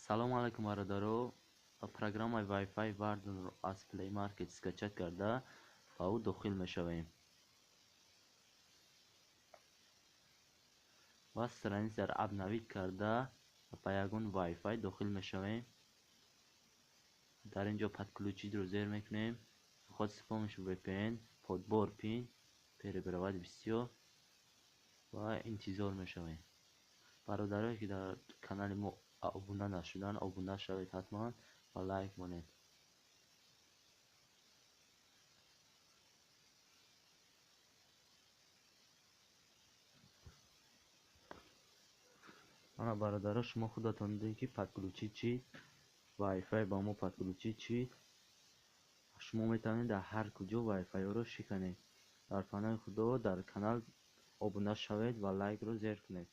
Салом алайкум, бародаро. Программаи Wi-Fi Warden-ро аз Play Market скачать карда, ба ӯ дохил мешавем ва страницаро обновить карда, ба ягон Wi-Fi дохил мешавем. Дар ин ҷо подключить-ро зер мекунем. Вход с помощью VPN, подбор пин, перебравать всё ва интизор мешавем. Бародарое, ки дар канали мо обуна нашуданд, обуна шавед ҳатман ва лайк монед. Ана, бародаро, шумо худатон дидед, ки подключить чид, Wi-Fi ба мо подключить чид. Шумо метавонед дар ҳар куҷо Wi-Fi-ро шиканед. Дар паноҳи Худо, дар канал обуна шавед ва лайкро зер кунед.